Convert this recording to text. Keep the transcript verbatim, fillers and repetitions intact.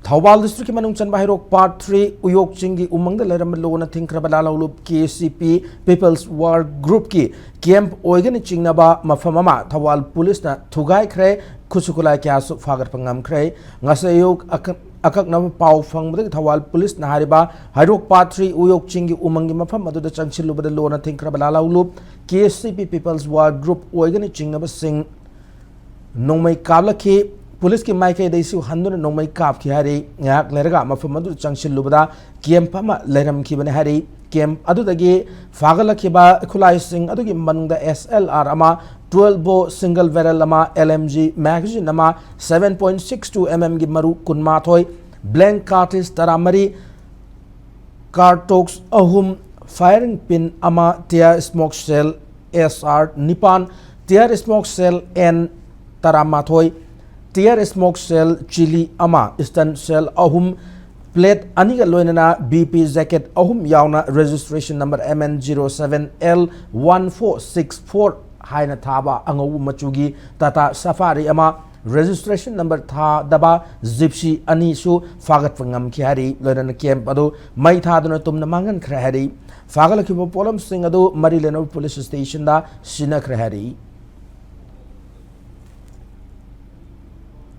ꯊꯧꯕꯥꯜ ꯗꯤꯁꯇ꯭ꯔꯤꯛꯀꯤ ꯃꯅꯨꯡ ꯆꯟꯕ ꯍꯩꯔꯣꯛ ꯄꯥꯔꯠ ꯊ꯭ꯔꯤ ꯎꯌꯣꯛ ꯆꯤꯡꯒꯤ ꯎꯃꯪꯗ ꯂꯩꯔꯝꯕ ꯂꯣꯟꯅ ꯊꯤꯡꯈ꯭ꯔꯕ ꯂꯥꯜꯍꯧꯂꯨꯞ ꯀꯦ ꯑꯦꯁ ꯁꯤ ꯄꯤ ꯄꯤꯄꯜꯁ ꯋꯥꯔ ꯒ꯭ꯔꯨꯞꯀꯤ ꯀꯦꯝꯞ ꯑꯣꯏꯒꯅꯤ ꯆꯤꯡꯅꯕ ꯃꯐꯝ ꯑꯃ ꯊꯧꯕꯥꯜ ꯄꯨꯂꯤꯁꯅ ꯊꯨꯒꯥꯏꯈ꯭ꯔꯦ꯫ ꯈꯨꯠꯁꯨ ꯈꯨꯠꯂꯥꯏ ꯀꯌꯥꯁꯨ ꯐꯥꯒꯠꯄ ꯉꯝꯈ꯭ꯔꯦ꯫ ꯉꯁꯤ ꯑꯌꯨꯛ ꯑꯀꯛ-, ꯑꯀꯛꯅꯕ ꯄꯥꯎ ꯐꯪꯕꯗꯒꯤ ꯊꯧꯕꯥꯜ ꯄꯨꯂꯤꯁꯅ ꯍꯥꯏꯔꯤꯕ ꯍꯩꯔꯣꯛ ꯄꯥꯔꯠ ꯊ꯭ꯔꯤ ꯎꯌꯣꯛ ꯆꯤꯡꯒꯤ ꯎꯃꯪꯒꯤ ꯃꯐꯝ ꯑꯗꯨꯗ ꯆꯪꯁꯤꯜꯂꯨꯕꯗ ꯂꯣꯟꯅ ꯊꯤꯡꯈ꯭ꯔꯕ ꯂꯥꯜꯍꯧꯂꯨꯞ ꯀꯦ ꯑꯦꯁ ꯁꯤ ꯄꯤ ꯄꯤꯄꯜꯁ ꯋꯥꯔ ꯒ꯭ꯔꯨꯞ ꯑꯣꯏꯒꯅꯤ ꯆꯤꯡꯅꯕꯁꯤꯡ ꯅꯣꯡꯃꯩ ꯀꯥꯞꯂꯛꯈꯤ꯫ ꯄꯨꯂꯤꯁꯀꯤ ꯃꯥꯏꯀꯩꯗꯒꯤꯁꯨ ꯍꯟꯗꯨꯅ ꯅꯣꯡꯃꯩ ꯀꯥꯞꯈꯤ ꯍꯥꯏꯔꯤ꯫ ꯉꯥꯏꯍꯥꯛ ꯂꯩꯔꯒ ꯃꯐꯝ ꯑꯗꯨꯗ ꯆꯪꯁꯤꯜꯂꯨꯕꯗ ꯀꯦꯝꯞ ꯑꯃ ꯂꯩꯔꯝꯈꯤꯕꯅꯤ ꯍꯥꯏꯔꯤ꯫ ꯀꯦꯝꯞ ꯑꯗꯨꯗꯒꯤ ꯐꯥꯒꯠꯂꯛꯈꯤꯕ ꯈꯨꯠꯂꯥꯏꯁꯤꯡ ꯑꯗꯨꯒꯤ ꯃꯅꯨꯡꯗ ꯑꯦꯁ ꯑꯦꯜ ꯑꯥꯔ ꯑꯃ, ꯇꯨꯋꯦꯜꯐ ꯕꯣ ꯁꯤꯡꯒꯜ ꯕꯦꯔꯦꯜ ꯑꯃ, ꯑꯦꯜ ꯑꯦꯝ ꯖꯤ ꯃꯦꯒꯥꯖꯤꯟ ꯑꯃ, seven point six two M ꯑꯦꯝꯒꯤ ꯃꯔꯨ ꯀꯨꯟꯃꯥꯊꯣꯏ, ꯕ꯭ꯂꯦꯡꯛ ꯀꯥꯔꯇ꯭ꯔꯤꯖ ꯇꯔꯥꯃꯔꯤ, ꯀꯥꯔꯇꯣꯛꯁ ꯑꯍꯨꯝ, ꯐꯥꯌꯔꯤꯡ ꯄꯤꯟ ꯑꯃ, ꯇꯤꯌꯥꯔ ꯁ꯭ꯃꯣꯛ ꯁꯦꯜ ꯑꯦꯁ ꯑꯥꯔ ꯅꯤꯄꯥꯟ, ꯇꯤꯌꯥꯔ ꯁ꯭ꯃꯣꯛ ꯁꯦꯜ ꯑꯦꯟ ꯇꯔꯥꯃꯥꯊꯣꯏ, ꯇꯤꯌꯥꯔ ꯁ꯭ꯃꯣꯛ ꯁꯦꯜ ꯆꯤꯂꯤ ꯑꯃ, ꯏꯁꯇꯟ ꯁꯦꯜ ꯑꯍꯨꯝ, ꯄ꯭ꯂꯦꯠ ꯑꯅꯤꯒ ꯂꯣꯏꯅꯅ ꯕꯤ ꯄꯤ ꯖꯦꯀꯦꯠ ꯑꯍꯨꯝ ꯌꯥꯎꯅ registration number M N zero seven L one four six four ꯍꯥꯏꯅ ꯊꯥꯕ ꯑꯉꯧꯕ ꯃꯆꯨꯒꯤ ꯇꯥꯇꯥ ꯁꯐꯥꯔꯤ ꯑꯃ, ꯔꯦꯖꯤꯁꯇ꯭ꯔꯦꯁꯟ ꯅꯝꯕꯔ ꯊꯥꯗꯕ ꯖꯤꯞꯁꯤ ꯑꯅꯤꯁꯨ ꯐꯥꯒꯠꯄ ꯉꯝꯈꯤ ꯍꯥꯏꯔꯤ꯫ ꯂꯣꯏꯅꯅ ꯀꯦꯝꯞ ꯑꯗꯨ ꯃꯩ ꯊꯥꯗꯨꯅ ꯇꯨꯝꯅ ꯃꯥꯡꯍꯟꯈ꯭ꯔꯦ ꯍꯥꯏꯔꯤ꯫ ꯐꯥꯒꯠꯂꯛꯈꯤꯕ ꯄꯣꯠꯂꯝꯁꯤꯡ ꯑꯗꯨ ꯃꯔꯤ ꯂꯩꯅꯕ ꯄꯨꯂꯤꯁ ꯁ꯭ꯇꯦꯁꯟꯗ ꯁꯤꯟꯅꯈ꯭ꯔꯦ ꯍꯥꯏꯔꯤ꯫